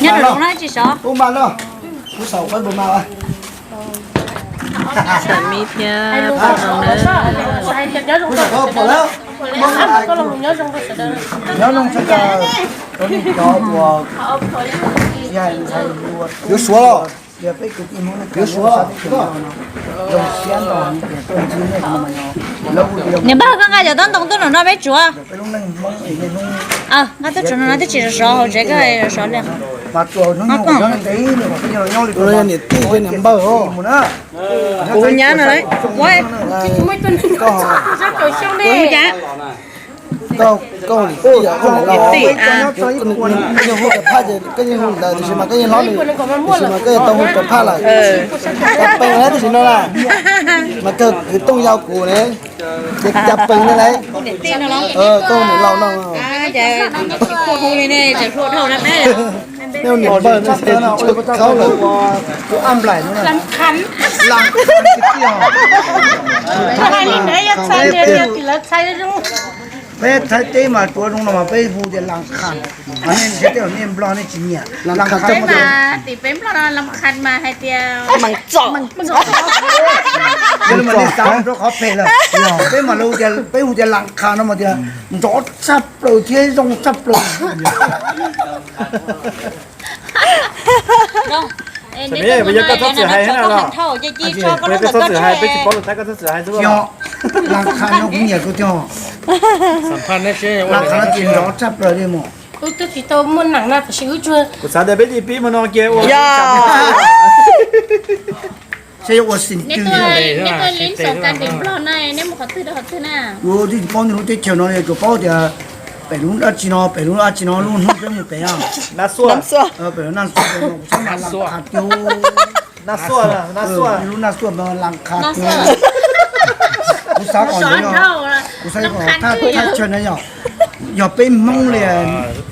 Nyob rau no tsis sov. Ub mas no, kuv saum qab npus mas. Xam mi thiab pom zoo na. Nyob zoo sawv daws, rau nej cov uas yuav suav los, yuav suav, zoo siab ntau. Niam npawg, koj nqa cov tob ntoo tuaj no no peb tsuav. Nqa tuaj tsuav no no twb tsis sov sov hauv tsev, koj sov sov li. Niam tij thiab niam npawg os. Kuv nyab no, kuv nyab. Koj, koj niam tij, koj niam laus, koj yeej hu cov phaj ces koj yeej hu ntawd, tiam sis mas koj yeej hlob lawm, tiam sis mas koj yuav tau hu cov phaj lawm. Caj pees na, tam sim no na, mas kawg kwv tooj yau kuv ne, ces caj pees ne lauj. Koj niam laus no. Nej niam npawg no tsis tshua khaub lawm. Peb Thaib teb mas tsuav zoo no mas peb hu tias las khas, nej Thaib teb, nej Nplog nej tsis nyiam las khas. Tim peb Nplog no las khas mas hais tias yog li mas nej xav rau qhov phem lawm. Peb mas peb hu tias las khas no mas tias nrov tshaj plaws thiab zoo tshaj plaws. Yog koj txhob txwm hais thiab na los? Yog, las khas no kuv nyiam kawg thiab. Las khas no ces nrov tshaj plaws li mas. Wb twb tsis tau muaj neeg na, tab sis wb tsuas, kuv xav tias peb cia pib mus no kiag ua. Saib yuav ua xim twg. Nej tuaj li xaus kas tim Nplog na, nej mus qhov twg rau qhov twg na? Kuv twb tsis paub nej lub teb chaws no li, tsuas paub tias pem lub dab tsi no, pem lub dab tsi no, lub hnub peb mus pem. Nab Xuaj. Pem lub Nab Xuaj, kuv xav mas las khas tiag. Nab Xuaj, lub Nab Xuaj mas las khas tiag. Kuv xav kom, kuv xav kom thaj chaw no yog, yog peb Hmoob li,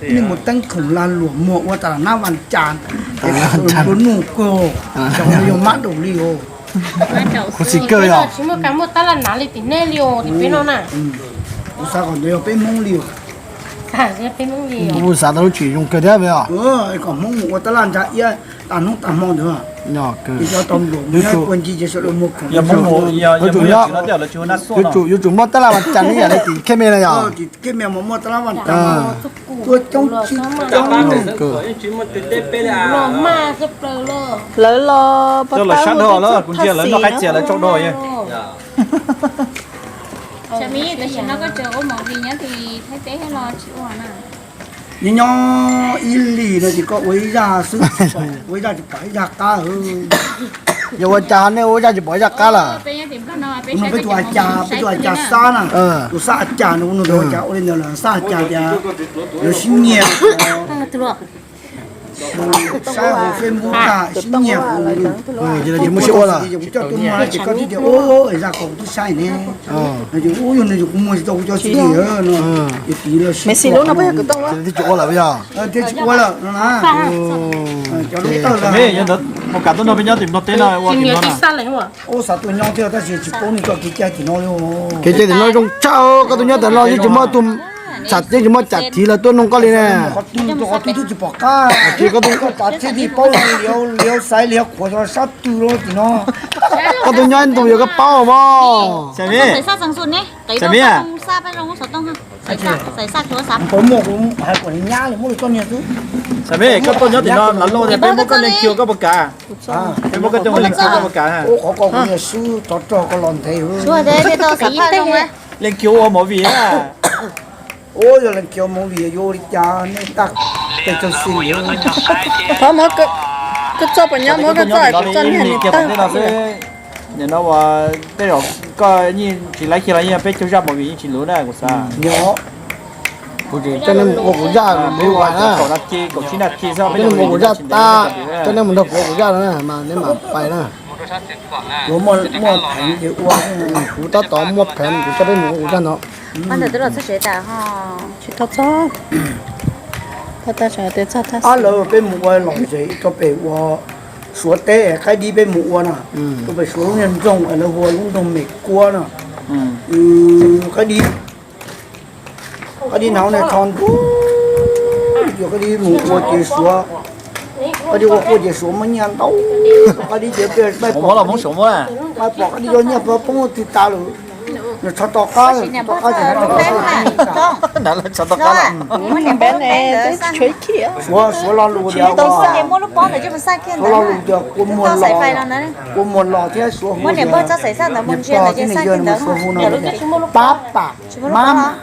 nej mus teeb khoom lag luam muag ua tas nab Vaj Cas, es nplua nuj kawg, cov no yog mab daum li os. Kuv xav kom ntawd yog peb Hmoob li os. Kuv xav tau lub tshwm zoo kawg thiab os. Kom Hmoob mus ua tab laj ntsa iab tas hnub tas hmo ntawd. Yuav tsum muaj tab laj Vaj Cas ib yam li tim Khej Me na yog. Khej Me mas muaj tab laj Vaj Cas, tuaj coob tsis coob. Lawv los sab dhau lawm, kuv ntsia lawv noj qaib txias lawv tsau do. Tam sim no koj tseem ua movie nyob tim Thaib teb los tsis ua na? Nyob nyob ib hlis no ces koj ua ib zaj xwb, ua ib zaj tsis pom ib zaj qab. Yog ua cas nej ua ib zaj tsis pom ib zaj qab lawm? Peb tus a cas, peb tus a cas Xab na, tus Xab a cas no, ua cas ua li ntawd lawm, Xab a cas tias lawv sib nyiam, saib hauv Facebook tag sib nyiam, ces lawv tsis muaj sib ua lawm. Kuv coj tuaj muag ces koj thiaj tias, zaj ko kuv twb saib ne. Ub, yog nws kuv muag tsis tau kuv cov xwb no, ces tiv lawv sib ua, thiaj tsis ua lawm yog. Thiaj tsis ua lawm no na. Cov lub tawg lawm. Mus kav tuaj nrog peb nyob tim Nplog teb no ua tim no na. Ub, xav tuaj nyob thiab tab sis tsis paub nws coj kev cai tim no li. Kev cai tim no zoo tshaj, koj tuaj nyob tim no yeej tsis muaj tus, yeej tsis muaj tsam thiv lawv tuaj noog koj li ne. Qhov twg rau qhov twg twb tsis pom qab, koj tsav txhiab thiaj paub, liav xaiv liav qhuav sab twg lawm tim no. Koj tuaj nyob ib ntus yog koj paub mog. Xav me, xav me, puas muaj, hais kom nyab li muab li txoj niag xwb. Xav me, koj tuaj nyob tim no lawv los tias peb muab koj leej kiag koj puas kam? Peb muab koj coj mus leej kiag koj puas kam? Ub, qhov ko kuv niag swb tov rog ko los ntev. Leej kiag ua movie na. Ub, yog leej kiag ua movie yuav ua li cas nej tag pes tsawg xwm. Thov muab koj txoj puas nyob, muab koj txoj es kuv txoj niag nws tawg. Nim no uas tej zaum koj yeej tsis laib kiag los yeej peb caug zaj movie yeej tsis luv na kuv xav. Kuv tseem coj nej mus ua kuv zaj mus ua na. Kaum nas this, kaum tsib nas this xwb, coj nej mus ua kuv zaj tag, coj nej mus nrog kuv ua kuv zaj no na mas nej mam pais na. Kuv tab tom muaj pheev kuv coj peb mus ua kuv zaj no. Tsis tau txog. Ab, lawv peb mus ua lom zem rau pem ua Suav teb, qaib dib peb mus ua na. Rau pem Suav lub niag nroog lawv hu ua lub nroog Mes Kuab na. Qaib dib, qaib dib hnav ne tho ntuj. Yog koj li mus ua ces Suav, koj li ua kuj ces Suav muaj nyiaj ntau. Koj li ces peb pom, peb pom koj li yog nyiaj poob twg tas lawm, nws txhob to qab, txhob to qab ces Suav, Suav lo lus tias, Suav lo lus tias kua muag los, kua muag los thiab Suav hu, niag pog thiab niag yawg no Suav hu no tias pab pam, mab mam,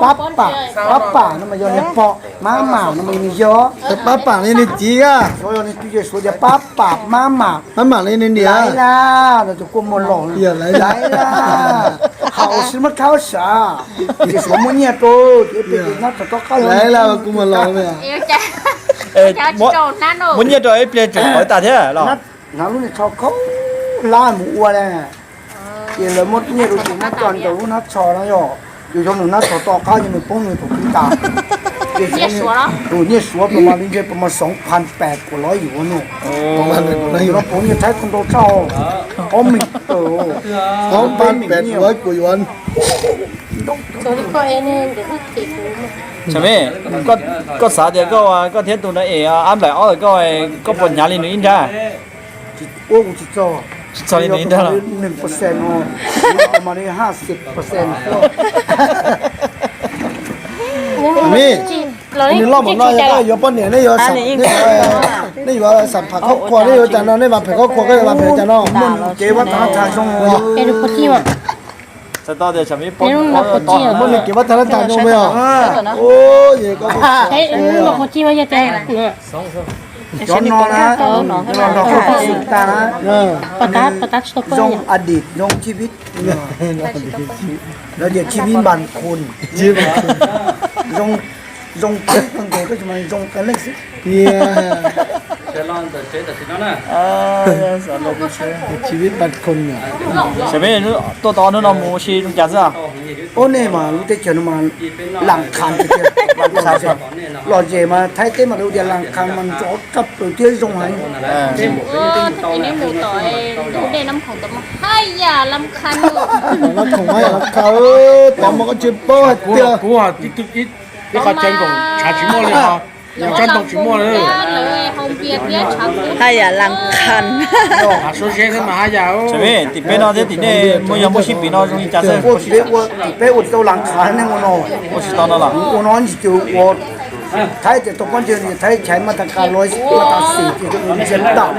pab pam, pab pam no mas yog niag pog, mab mam no mas yog niag yawg. Pab pam li niag txiv a. Suav yog niag txiv ces Suav tias pab pam mab mam. Mab mam li niag niam. Laiv laj no tus kua muag los, laiv laj, haus xwb muab khab sav. Ces Suav muab nyiaj rau ces peb ces nab txog rov qab, laiv laj kua muag los. Muab nyiaj rau ib pliag tseem pov tas thiab los? Hnav lub niag tsho khaub hlab mus ua na, ces lawv muab nyiaj rau ces nab coj ntaus lub hnab tsho no yog, ces xyov nws hnab tsho to qab ces nws poob nws tus kwv tas. Ces tus nyiaj Suav pas mas li ntshe pas mas xoov phan pem kuv los yuav no. Los pov nyiaj Thaib tau ntau tshaj, ob meeg tawm, ob pab pem kuv yuav. Koj xav tias koj thiab tus no es ab nplaim ob, koj, koj puas hnyav li nws ib nrab? Ua kuv tsis txog, tsis txog li nws ib nrab los. Mas li haj xib percent. Nws loj mus no yog koj yuav poj niam, nej yuav, nej yuav xam phem khaub khuas, nej yuav cas no, nej vam phem khaub khuas, koj yuav vam phem cas no. Muaj nws kev vaj tag laj tha zoo. Muaj nws kev vaj tag laj tha zoo os. Cov no na, los nrog koj xwm tas na, zoo a dis, zoo tshib vib, lawv tias tshib vib npas khun, zoo, zoo tshib nqus, zoo qee leej xwb. Tshib vib npas khun. Tuaj tau hnub no mus ua si zoo cas xwb? Ub, nej mas lub teb chaws no mas las khas tiag tiag. Lom zem mas Thaib teb mas lawv tias las khas mas ntxov tshaj plaws thiab zoo heev. Nab khoom mas las khas, tau mas koj tsis paub hais tias kuv tib tug ib qho chaw nkoom tshav tsis muaj li os, tsab ntoo tsis muaj li. Haj yam las khas. Tim peb no thiab tim nej muaj, yog muaj sib pim no zoo li cas xwb? Tim peb ua tsis tau las khas, nej ua no, ua tsis tau no los? Ua no ntsis ces ua Thaib tias tau pab ntseeg Thaib chais mas tas kas los mas tas xim ces ntsiag tas.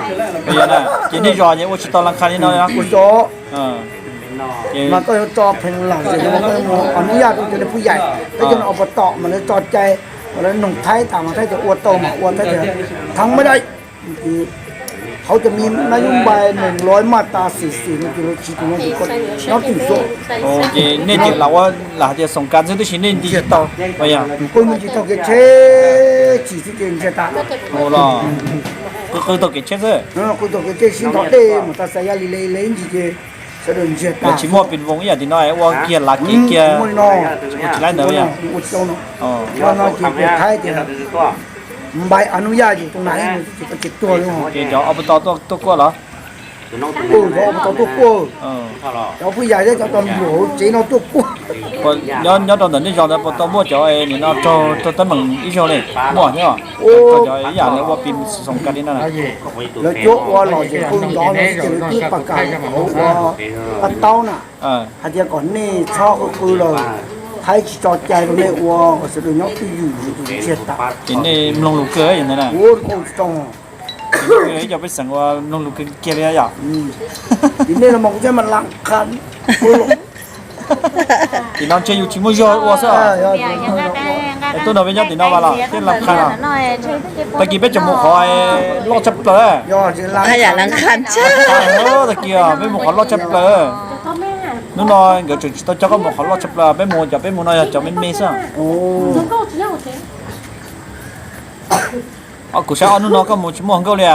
Ces nej zos ces ua tsis tau las khas li no. Ua tsis tau. Mas koj yuav tso pheej lom zem, koj mus ob nub yaj rau cov niag pub yaim, koj cov niag ob pov tom mas lawv tso cai, mas lawv noog Thaib tas mas Thaib tias ua tau mas ua, Thaib tias thab maj dai. Hauv cov me nab yub npai nees loj mas tas xim xim no ces lawv tsis tus no ces koj nyob twm xwb. Ces nej tseem lam ua lam hais tias xoom kas xwb tab sis nej nti tsis tau. Kuj nti tsis tau kev tsheb, tsim xwb ces ntsiag tas. Qw tau kev tsheb xwb. Qw tau kev tsheb sib nthov dej mus tas xav ya li le le ib ntsis ces sawv daws ntsiag tas. Tsis muaj pes voos ib yam tim no ua kiag lav kev kiag, ua tsis laib ntawd. Ua tsis tau no. Ua no ces peb Thaib tias npai a nub yaj ces tus nas ib mus ces koj tsis tuag li. Ces cov ob pov tom tuaj kuaj los? Cov ob pov tom tuaj kuaj, cov pub yaim thiab cov tos npluam hauv tsev no tuaj kuaj. Nyob rau ntawm nej zos ntawd puas tau muaj cov nim no raug teeb meem ib zaug li? Muaj thiab. Cov ib yam li ua pes xoom kas li no. Lawv cuab ua lom zem qw ntov no ces lawv twb pas kam hauv ua paj taub na, hais tias kom nej txhob qw qw lawm, Thaib tsis tso cai rau nej ua, kom sawv daws nyob twj ywm ntsiag tas. Ces nej mloog lus kawg ntawd na. Ua tsis tau. Ib co pej xeem ua mloog lus kawg kiag li yom. Tim nej los mas kuv thiaj mas las khas. Tim no ntshe yus tsis muaj zog ua xwb. Tuaj nrog peb nyob tim no mas los thiaj las khas. Tag kis peb tseem mus qhov loj tshaj plaws. Tag kis peb mus qhov loj tshaj plaws. Hnub no nkawd tseem tsis tau coj koj mus qhov loj tshaj plaws, peb mus cov peb mus no yog cov me me xwb. Kuv saib ob hnub no koj mus tsis muaj hluas nkauj li,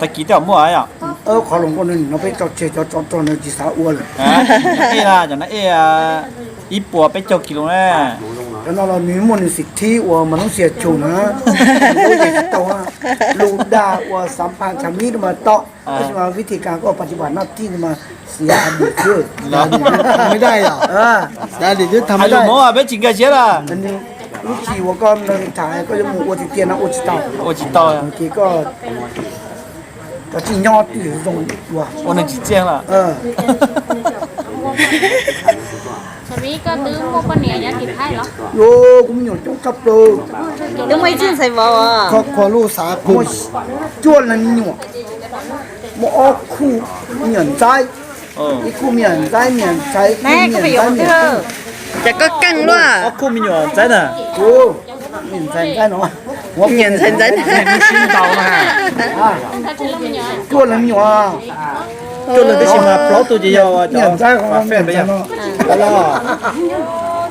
tag kis tej zaum muaj yom. Qhov hluas nkauj no peb tso tseg, cov tsov rog no tsis xav ua lawm. Cov no ej, ib puas peb caug kis lus na. Cov no los nws muaj nws xim thib uas mas nub xias tshum na, lub dag uas xav pha tshav mib rau mas tau, tab sis mas vib thim kas koj pas tsis pas noj tij mas xiav dim xwb. Dim twb tham me daj yom. Xiav dim twb tham me daj. Peb tsis nkag siab lawm. Lub tsis uas koj nrog nws tham koj yuav mus ua tiag tiag no ua tsis tau. Ua tsis tau. Ces koj, koj tsis nyob twj ywm zoo dua. Ua nws tsis txiaj lawm. Koj twb muaj poj niam nyob tim Thaib los? Kuv me nyuam coob tshaj plaws. Twb muaj ib tug ntxhais vauv. Kho kho lub xav kuv muaj cuaj leeg me nyuam, muaj ob khub me nyuam ntxaib, ib khub me nyuam ntxaib, me nyuam ntxhais, ib khub me nyuam ntxaib, me nyuam tub. Ces koj keej luaj. Ob khub me nyuam ntxaib na. Me nyuam ntxhais ntxaib no. Me nyuam ntxhais ntxaib na. Cuaj leeg me nyuam. Cuaj leeg tab sis mas plaub tug ces yog cov ntxaib,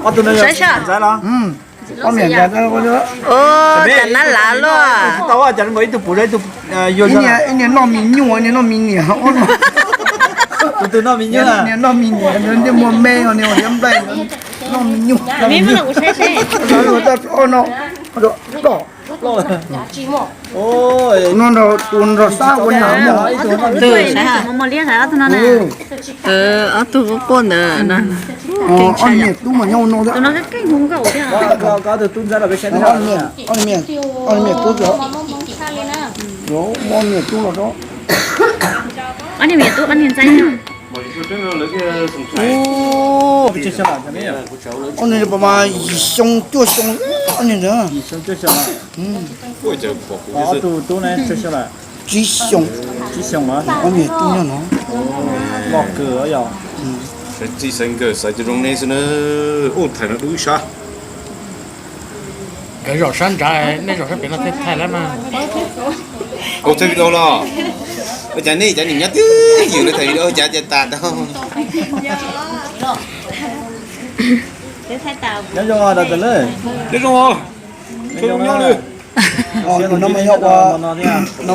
ob tug no yog ntxaib los? Ob me nyuam ntxaib. Ua cas nab lav luaj. Tsis tau, cas nkaus ib tug puv zog ib tug yuag zog. Ib niag noj me nyuam, ib niag noj me niam. Tus twg noj me nyuam? Niag noj me niam, niag muag me, niag ua liab nplaig, noj me nyuam. Tus no, tus nrog Xab ua nam mog. Ob tug quaj quaj ntawd. Ob niam tub mas nyob ua no thiab. Ob niam tub, ob niam tub los. Ob niag tub, ob niag ntxaib. Ob niag pas mas yim xyoo cuaj xyoo, ob niag ntawd. Ob tug tub ne? Tsib xyoo. Tsib xyoo los? Ob niag tub nyob no. Loj kawg yog. Txij xeeb nkawd xaiv cov zoo nej xwb na. Ub, thaij no dub sab. Nkawd zaum sab ntsav, nej zaum sab pem no thiaj thaij lawm mas. Ua thaij video los? Ua cas nej cov niam nyob twj ywm no thaij video cas cas tas tau. Nyob zoo, nyob zoo. Tus no mas yog ua, no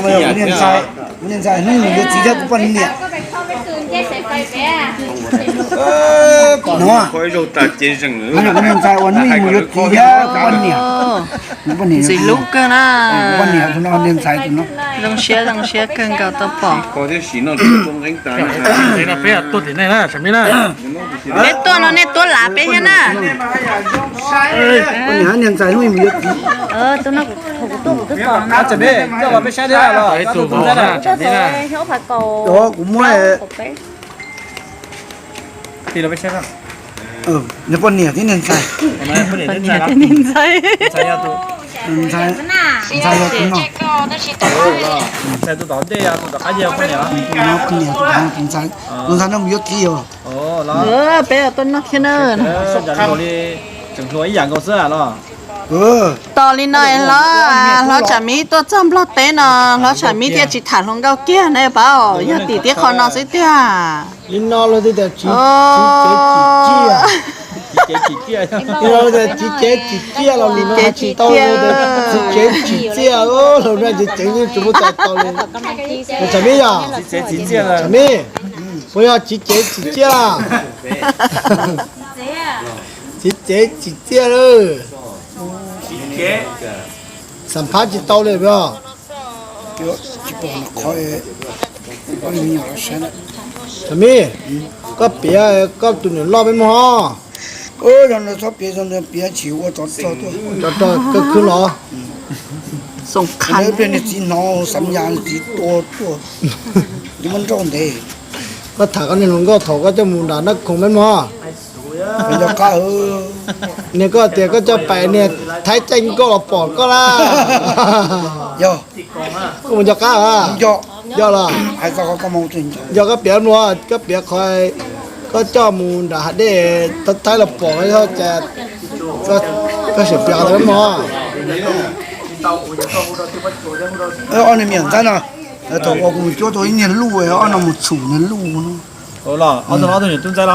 mas yog kuv niag ntxhais, kuv niag ntxhais hnub mus yuav txiv thiab kuv poj niam. No, kuv niag ntxhais uas hnub mus yuav txiv thiab kuv poj niam. Kuv poj niam, ntxim hlub kawg na. Kuv poj niam tus no, niag ntxhais tus no. Zoo siab zoo siab kawg nkaus tau pom. Peb tuaj no nej tuaj lav peb thiab na. Niag ntxhais hnub mus yuav txiv. Kuv muab niag poj niam thiab niag ntxhais. Ntxhais, ntxhais yog tus no. Ntxhais tus tom ntej, tus tom qab yog poj niam. Tus ntxhais, tus ntxhais no mus yuav txiv os. Peb tuaj noj thiab na. Tseem hluas ib yam nkaus xwb los? Tos li no hlob, hlob Tsam Mib tuaj txog Nplog teb no, hlob Tsam Mib thiaj tsis tham hluas nkauj kiag na pab, yog tim tib qho no xwb tiag. Li no los twb tias tsis cev tsis ciaj. Li no tias tsis cev tsis ciaj los lus no tsis tau, tsis cev tsis ciaj los no ces ceev tsis muaj txais tau li. Tsam Mib yog, Tsam Mib, puas yog tsis cev tsis ciaj? Tsis cev tsis ciaj lawm. Xam phab tsis tau li os. Tsam Mib, koj piav koj tus niam loj peb mog. Txhob piav, piav tsis ua tsov rog tuaj, tsov rog kawg khwb los. Pliag niag txiv hnov xav yas niag txiv tua tuaj, tsis muaj nrauj ntev. Koj tham koj niag hluas nkauj thaum koj coj mus nram Nab Khoom peb mog. Niag koj tias koj coj pais niag Thaib Caij Nkauj los pom koj lawm. Koj mus nco qab a? Yog los? Yog koj piav mloog, koj piav qhov koj coj mus nram hav dej Thaib los pom, koj sim piav qhov ntawd mog. Ob niag me nyuam ntxaib no, thaum uas kuv mus cuab tau ib niag luj, ob no mus txhum niag luj no. Ob niag tub ntxaib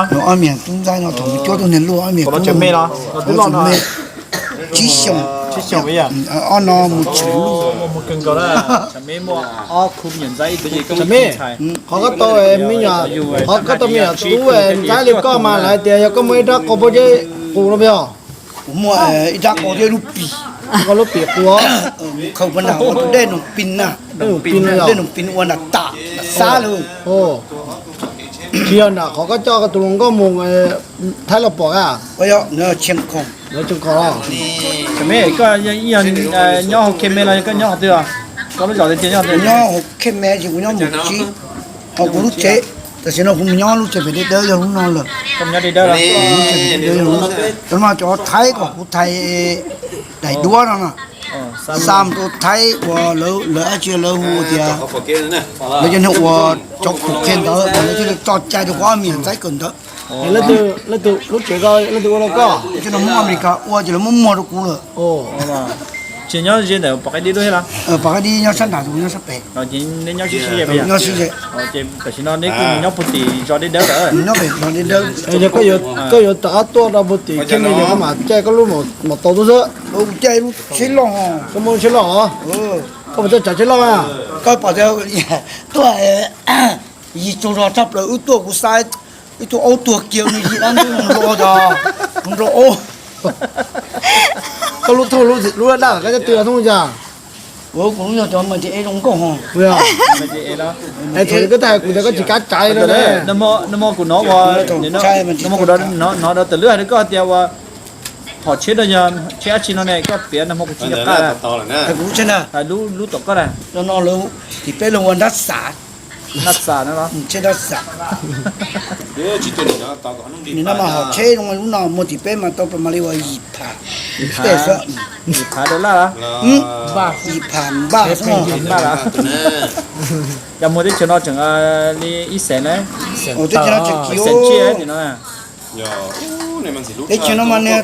no thaum mus cuab tau niag luj, ob niag tub me, tsib xyoos, ob no mus txhum luj. Qhov koj tau me nyuam, qhov koj tau me nyuam tub ntxaib li koj mas lawv tias yog koj muaj ib rab qau pob zeb qus no yog? Kuv muaj ib rab qau thiab lub pim. Koj lub pim qus. Khaws pov nram ua tus dej Noom Pis na. Dej Noom Pis ua nram tam nram xab lawm. Tsis yog nram qhov koj coj tus hluas nkauj mus Thaib los pom a? Tsis Lawv tseem kos. Tseem me koj nyob hauv Khe Me los yog koj nyob qhov twg os? Koj lub zos tiag tiag nyob qhov twg? Nyob hauv Khe Me ces kuv nyob Mus Tsib. Ho kuv lub tsev, tam sim no kuv mus nyob lub tsev pem deb dawb yog lub no lawm. Koj nyob deb dawb los? Cov no cov Thaib kom kuv thais daim duab no no. Xa mus rau Thaib uas lawv dab tsi lawv hu tias, lawv cov neeg uas cov khuv qhia ntawd mas lawv thiaj li tso cai rau kuv ob me nyuam ntxaib kawm ntawv. Leej twg lub tsev ko leej twg ua rau koj? Cov no Hmoob Amelikas ua ces lawv muab muag rau kuv lawm. Tsis nyob ze ntawm Pov Qaib Dib dua thiab los? Pov Qaib Dib nyob sab nram, tus nyob sab pem. Nyob sib ze. Tam sim no neb kuj mus nyob puag tim zos deb dawb lawm. Nyob pem zos deb dawb. Yog koj yuav rov qab tuaj rau puag tim Khe Me yog koj mam caij koj lub mos taus tuaj xwb. Kuv caij lub tsheb loj. Koj muaj lub tsheb loj os? Koj puas tau tsav tsheb loj? Koj pom tias tuaj yig tsaug zog tshaj plaws, wb tuaj kuv xa ib tug aub tuag kiag nws yig dab ntub nrau cov nrau aub. Koj lub thooj lub daj koj coj tw los thooj cas? Kuv lub yog cov mas ces e zoo nkauj ho. Es thaum koj tag kuv tias koj tsis kav tsaiv no ne. Nag hmo kuv hnov ua, nag hmo kuv hnov rau tawm lub hais rau koj tias ua hom tsheb no yog tsheb dab tsi no ne, koj piav nag hmo kuv tsis nco qab. Kuv lub tsheb na, lub tom koj na. No no lawv tim peb lawv ua nrab xav. Nrab xav no los? Tsheb nrab xav. Nim no mas hom tsheb zoo lub no muag tim peb mas tau pas mas li uas yim phav. Yim phav dollar los? Yim phav npaj xwb. Yog muag teb chaws no tseem li ib xees na. Teb chaws no tseem kiv xees tsiaj no. Teb chaws no mas niag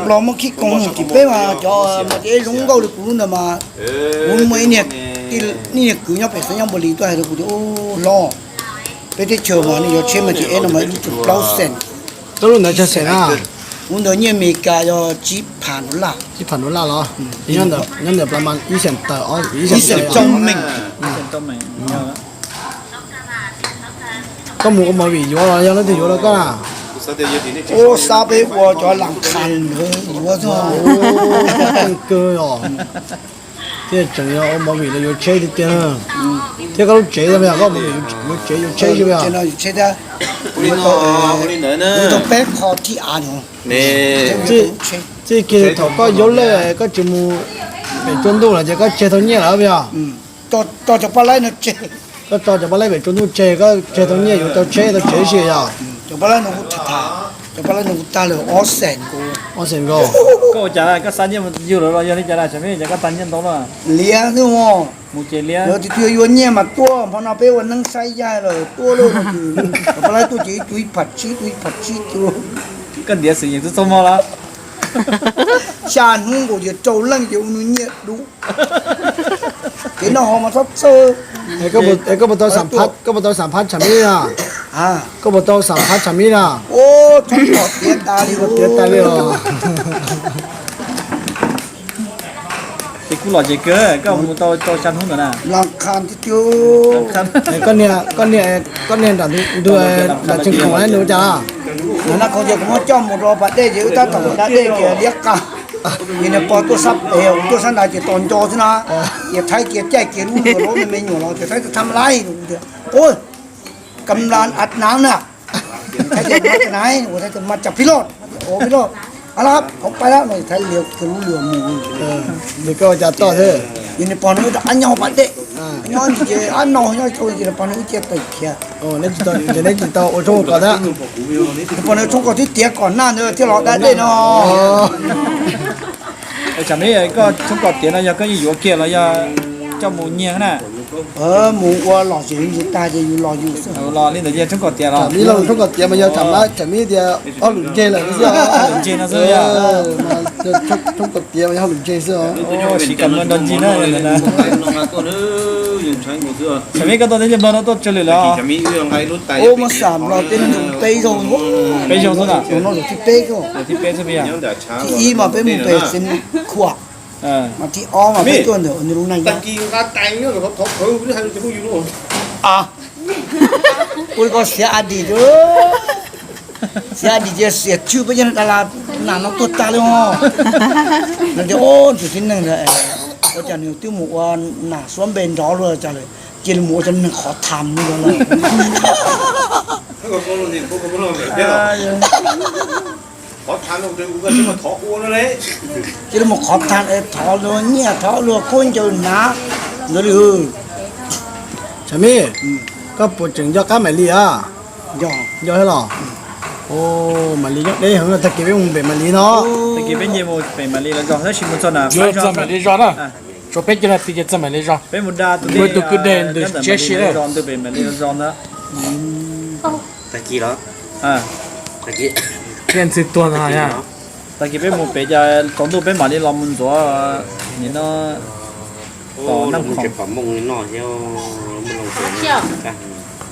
los muab khib koos tim peb mas cov mas ces zoo nkauj li kuv lub ntawd mas kuv muaj ib niag kwv nyob pem xeev nyob Npaus Lis tuaj hais rau kuv tias, hlob, peb teb chaws mas nej yuav tsheb mas ces e no mas ib lub tsuas plaub xees. Koj lub ntawd tsawg xees na? Kuv ntawd nyiaj Amelikas yog tsib phav dollar. Tsib phav dollar los? Nyob ntawm plas mas ib xees tawm, ib xees tawm meej. Koj mus ua movie yuav los yog leej twg yuav rau koj na? Ua xav peb ua cov lam khas yuav xwb. Kawg os. Thiaj tseem yog ua movie los yuav tsheb tiag tiag. Thiab koj lub tsev, koj mus yuav tsev yuav tsheb xwb. Tsev no yuav tsheb thiab. Kuv tau peb qho thib av no. Txij kiag thaum koj yuav lawm koj tsis mus pem tsua ntuj lawm ces koj tseg tau nyiaj lawm yog? Tso cov paj laib no tseg. Koj tso cov paj laib pem tsua ntuj tseg, koj tseg tau nyiaj yuav tau tsheb tau tsev si yog? Cov paj laib no kuv tham, cov paj laib no kuv tag lawm ob xees nkaus. Ob xees nkaus. Koj ua cas koj xa nyiaj yug lawm los yog li cas na, tsam me cas koj tag nyiaj ntau na? Liab xwb os. Mus ces liab. Lawv tias twb yuav nyiaj mas tuaj, hmo no peb ua neeb saib yaig lawm tuaj lauj. Cov paj laib tuaj ces ib tug ib phav tsib, ib tug ib phav tsib. Koj ntiav xwm yees txog hmo los? Xya hnub nkaus ces rau leej ces ua nws nyiaj dub. Kev noj hauv mas txhob txawj. Koj puas tau xam phab Tsam Mib na? Koj puas tau xam phab Tsam Mib na? Txhob kom tiav tas li, tiav tas li os. Ces kuj lom zem kawg, koj mus tau rau xya hnub ntawd na. Koj niag, koj niag nram ntug nram tseem khoom nws ua cas? Nws na khoom ces kuv muab coj mus rau pas dej ces wb tab tom da dej ces liab qa. Ces nws pog tuaj sab pem, tuaj sab nrad ces tos nco xwb na. Ces Thaib kiag caij kiag lub luam lub me me nyuam los ces Thaib tham lais, kam las a nav na. Thaib tias, mas cas phi loj, phi loj, a lab, phoov paib lab no Thaib liab kiag lub luam mus. Nws koj ua cas toj thiab? Ces nws pog nws wb rov qab nyob pas dej, nyob ntsis ces ab no nyob thau ces nws pog nws wb cia tawm khiav. Ces neb tsis tau ua tshoob ua kos thiab? Nws pog nws tshoob kos twb tiav kom nag ntawd thiaj los da dej no. Tsam Mib, koj tshoob kos tiav no yog koj yeej yuav kiag los yog coj mus nyiag na? Mus ua lom zem tag ces yus los yus xwb. Los li ntawd yog tshoob kos tiav los? Tsam Mib los tshoob kos tiav mas yog Tsam Mab, Tsam Mib tias ob lwm ntseg lawm xwb. Tshoob kos tiav mas yog ob lwm ntseg xwb. Siv kam nrog ncig na. Tsam Mib, koj tuaj teb chaws Nplog no tuaj tsawg lwm lawm? Ub, muab xam los tej neeg peb zaug. Peb zaug xwb na? Tus no zaum thib peb xwb. Zaum thib peb xwb yog? Thib ib mas peb mus pem Xeev Khuam, mas thib ob mas peb tuaj ntawm nws lub neej. Ua koj xiav a dis, xiav a dis ces xiam tshwj peb cov da las nam no tuag tag li os. Nws tias, o, ntxim tib neeg ntawd ua cas nws twb mus ua nam suab npe nrov luaj cas lawm, cia li mus ua cov neeg qhov tham li ntawd lawm. Cia li mus qhov tha thov luag nyiaj thov luag khaub ncaws hnav ntawd li. Tsam me, koj puas tseem nco qab Maim Lis a? Nco thiab los? Maim Lis nyob deb heev no, tag kis peb mus pem Maim Lis no. Tag kis peb nce mus pem Maim Lis los zog, tab sis mus txog na, txog Maim Lis zog na. Tsuas peb cov laj ti ces txog Maim Lis zog. Peb mus da tus, tus kwj deg ntws tsev si zog ntawd. Tag kis los? Tag kis ntxwg tuag ntag. Tag kis peb mus pem, cas tsaus ntuj peb mam li los mus ntxuav nim no tom Naj Khoom.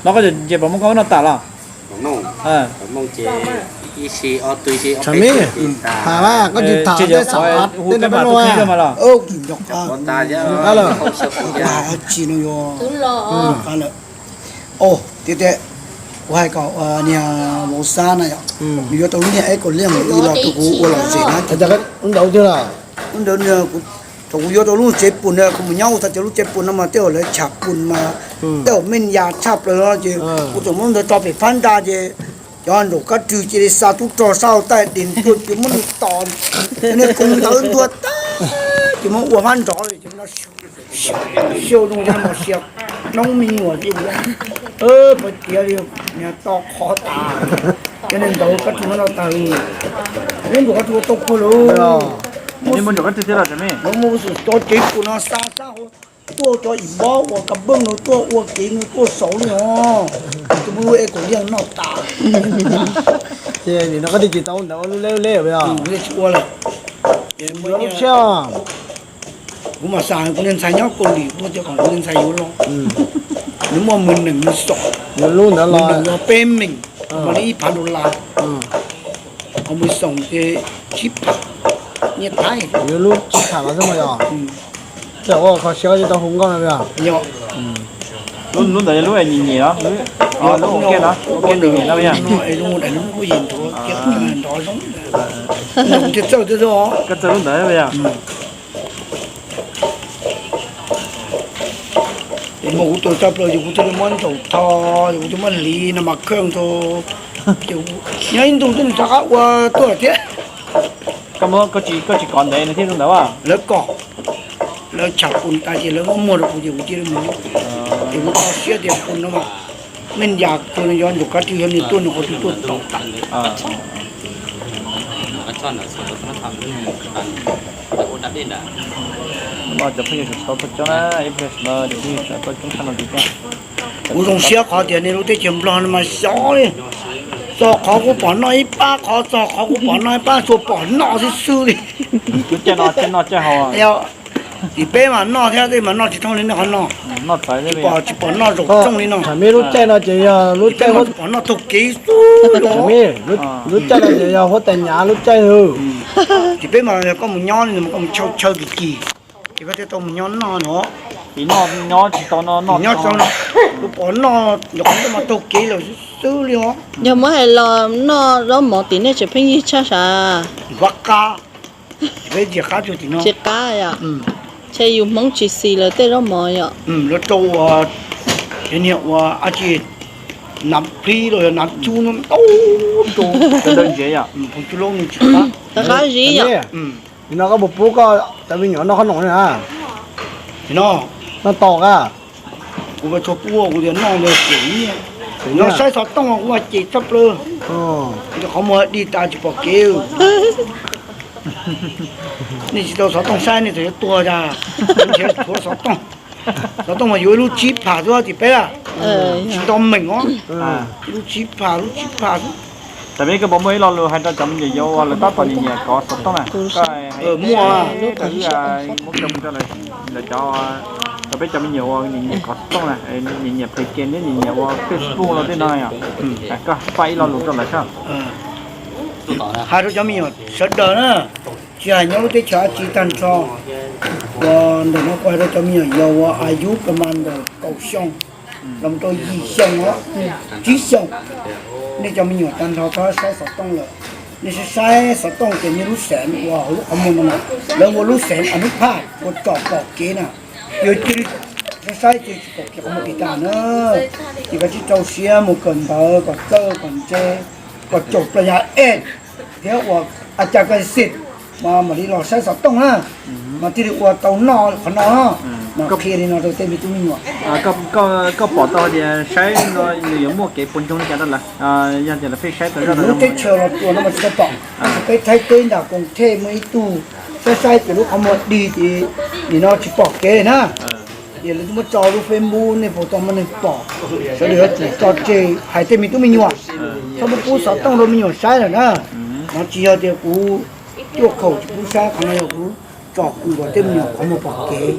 No koj nce pom Hmoob koj noj tas los? Tham me, tham koj tsis tham tej xav tej no los? Tsis no yog, tiag tiag, kuv hais kom niag vauv Xab na yom, nws yuav tau lub niag eb kaus liaj ib los rau kuv ua lom zem na. Ntawd, thaum kuv yuav tau lub tsev pus na, kuv mus nyob ua tau cov lub tsev pus no mas tej zaum lawv tsham pus mas tej zaum meej yam tshaj plaws no ces kuv txawm muab ntawd tso pem phab ntsa ces cov nraum kab rwg cia li xa tub rog sab hauv taij des ntua ces muab nws tom, cov niag koos ntawd ntua tag ces muab ua phab nrov li ces no xyaw zoo li mos sia noob me nyuam li, pab tiav li, niag to qhov tas, cov niag nraum kab rwg no no tag li, lub nraum kab rwg tau puag lawm. Muab cov tsev pus no xa sab hauv, tuaj cov ib pob uas kas nplooj no tuaj ua kev no tuaj saud li os, tus muab lub eb kaus liaj noj tas. Ces nim no koj twb tsis tau ntawd ua lub leb lub leb os. Tsis ua lawm. Lub tshiab. Kuv mam xav kuv niag ntxhais nyob Kaus Lim, kuv tias kom kuv niag ntxhais yuav los, nws muaj mười lăm mười sáu, yuav lub ntawd los, peb meem, mas li ib phav dollar, mười sáu ces tsib phav nyiaj Thaib. Yuav lub tsib phav los xwb mas yog. Tej zaum ua kho siab koj tsis tau hu nkauj no yog. Lub ntawd lub nyiam nyiam os, lub ua kiag no, ua kiag nyiam nyiam no yog. Koj txawj lub ntawd yog. Ces muab kuv tua tshaj plaws ces kuv thiaj li muab ntaus tho, ces kuv thiaj muab hliv no mas khaj tau. Ces nyob ib ntus twb nws rov qab ua tuaj thiab. Koj tsis kov ntev nws thiaj li ntawd. Lawv kov, lawv tsham pus tas ces lawv muab muag rau kuv ces kuv cia li mus. Ces kuv tso siab tias pus no mas meej yam kawg no yog nraum kab rwg yog nws tuaj nws qhov twg tuaj tau tas. Cov phooj ywg txhua txhua coob na, ib pliag no cov phooj ywg txhua txhua coob tshaj no tiag tiag. Kuv zoo siab qhov tias nej lub teb chaws Nplog no mas xyov li, txog qhov kuv pom noj ib pab qhov, txog qhov kuv pom noj ib pab, tsuas pom noj xwb xwb li. Lub caij no caij noj caij haus. Tim peb mas noj thiab tej mas noj tsis thooj li nej qhov no. Tsis pom, tsis pom noj zaum thooj li no. Tham me lub caij no ces yog lub caij, tsis pom noj taug kev xwb. Tham me, lub caij no ces yog huab tais Nyav lub caij. Tim peb mas yog koj mus nyob li no mas koj mus chaw chaw kim kim ces koj thiaj tau mus nyob noj no. Tim noj nyob tsis tau no, noj tsis tau no, kuv pom noj nyuam qhuav tuaj mas taug kev lawm xwb xwb li os. Yog muab hais los noj zaub mov tim nej tsev pheej yig tshaj sav? Vaj qab, peb tsis qab tug tim no. Tsis qab yom? Ntshe yus Hmoob tsis xis lawv tej zaub mov yom. Lawv rau ua, niag ua dab tsi, nav plhib los yog nav cub no ntau rau. Phoov cub laub nws tsis qab. Qab zib yom. Nim no koj puas pub koj cov me nyuam noj qhob noom na? Nim no noj tau a? Kuv tsuas pub kuv tias noj ntawd ces nyiaj. Nyob saib xov tooj kuv mas cem tshaj plaws. Kuv tias qhov muag dig tas tsis pom kev. Nej tsis tau xov tooj saib nej txawm yuav tuag cas. Nrhiav tshuav xov tooj. Xov tooj mas yuav ib lub tsib pham xwb tim peb a. Tsis tau meem os. Ib lub tsib pham, lub tsib pham xwb. Tam sim no koj puas muaj ib lo lus hais rau cov me nyuam yaus uas lawv tab tom nyiam nyiam kov xov tooj na? Muaj, muab kawg mus rau lawv, lawv cov, rau peb cov me nyuam uas nyiam nyiam kov xov tooj na, nyiam nyiam Play Game thiab nyiam nyiam ua Facebook los tej no yom. Koj faj ib lo lus rau lawv saib. Hais rau cov me nyuam sawv daws na, tsis hais nyob lub teb chaws dab tsi tag nrho, uas ntawm no kuv hais rau cov me nyuam yaus uas a yub kaum mas ntawm kaum xyoo los rau yim xyoo os, tsib xyoo, nej cov me nyuam tag nrho txhob saib xov tooj lawm. Nej saib xov tooj ces nej lub xeev uas hauv lub qhov muag no, lawv ua lub xeev a nub phaj ua tsom pom kev na, yog cia li saib saib ces tsis pom kev qhov muag tiv tas na. Ces koj tsij rau siab mus kawm ntawv, kom txawj kom ntse, kom caum playa ej. thiab uas a cas ka xim, mas mam li los saib xov tooj na, mas thiaj li ua tau noj qhov no, mas qhia li no rau tej me tub me nyuam. Koj pom tau tias saib no nws yuav muaj kev puas ntsoog li cas rau lawv, yog tias lawv pheej saib tau zaj lub teb chaws los tsuas no mas tsis tau pom, peb Thaib teb nram Koos Thej muaj ib tug saib saib tias lub qhov muag dig ces nim no tsis pom kev na. Ces lawv twb muab tso lub Facebook nej puas tau muaj neeg pom, sawv daws yuav tsum tso tseg hais tej me tub me nyuam, txhob muab pub xov tooj rau me nyuam saib lawm na. No tsis yog tias kuv cuaj khaum tsis pub saib, qhov no yog kuv tsom kwm kom tej me nyuam qhov muag pom kev,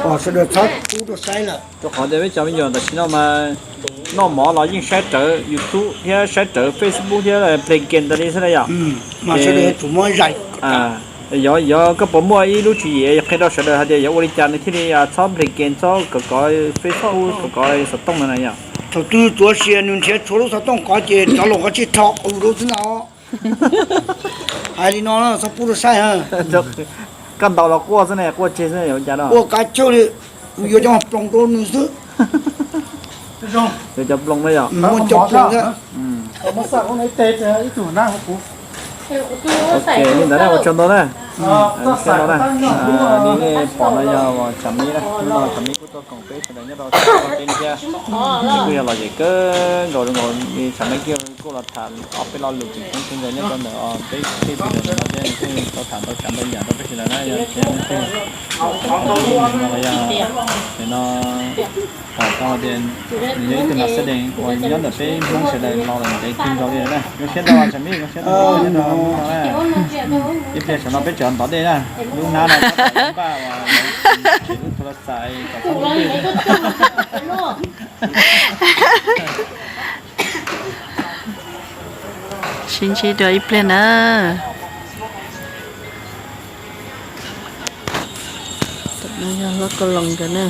kom sawv daws txhob pub rau saib lawm. Rau qhov tias peb cov me nyuam tam sim no mas noj mov los yeej saib rawv YouTube thiab saib rawv Facebook thiab play game tas li xwb na yom. Mas sawv daws yuav tsum muab zais. Yog, yog koj puas muaj ib lub tswv yim qhia rau sawv daws hais tias yuav ua li cas nws thiaj li txhob play game, txhob kov kov Facebook, kov kov xov tooj no na yom? Thaum twg tsuav sia nws nrhiav tshuav lub xov tooj kov ces rov los kov tsij rho qhov lus rau xwb no. Hais li no txhob pub rau saib. Koj ntaus los quaj xwb ne, quaj tseg xwb yuav ua cas no? Quaj kav chawj li, kuv yuav cov ploos rau nws xwb. Yuav cov ploos na yom? Muaj cov ploos thiab. Ok, li ntawd na, ua tsaug ntau na. Li nej pom no yog Tshav Mib na, hnub no Tshav Mib kuj tuaj koom peb sawv daws nyob rau teb no thiab. Kuj yog lom zem kawg nkaus, nkaus li Tshav Mib kiag kuj los tham ob peb lo lus tseem ceeb kawg nkaus nyob rau ntawm peb tej txhia ntawm no thiab, nws thiaj tau tham ntau tsav ntau yam rau peb sawv daws na. Yog tias leej twg pom tau tias no, pom tau tias nws yog ib tug nas xab dees uas nyob ntawm peb Hmoob sawv daws los lawm ntev kawg nkaus li na. Zoo siab ntau Tshav Mib, zoo siab ntau nyob rau hnub no na. Ib pliag saum no peb tseem ntov dej na, lub hnab no npaj uas lub tha la xais kom txhob ntub dej. Sib ntsib dua ib pliag na. Tam no yog hlob Kau Loos nkawd na.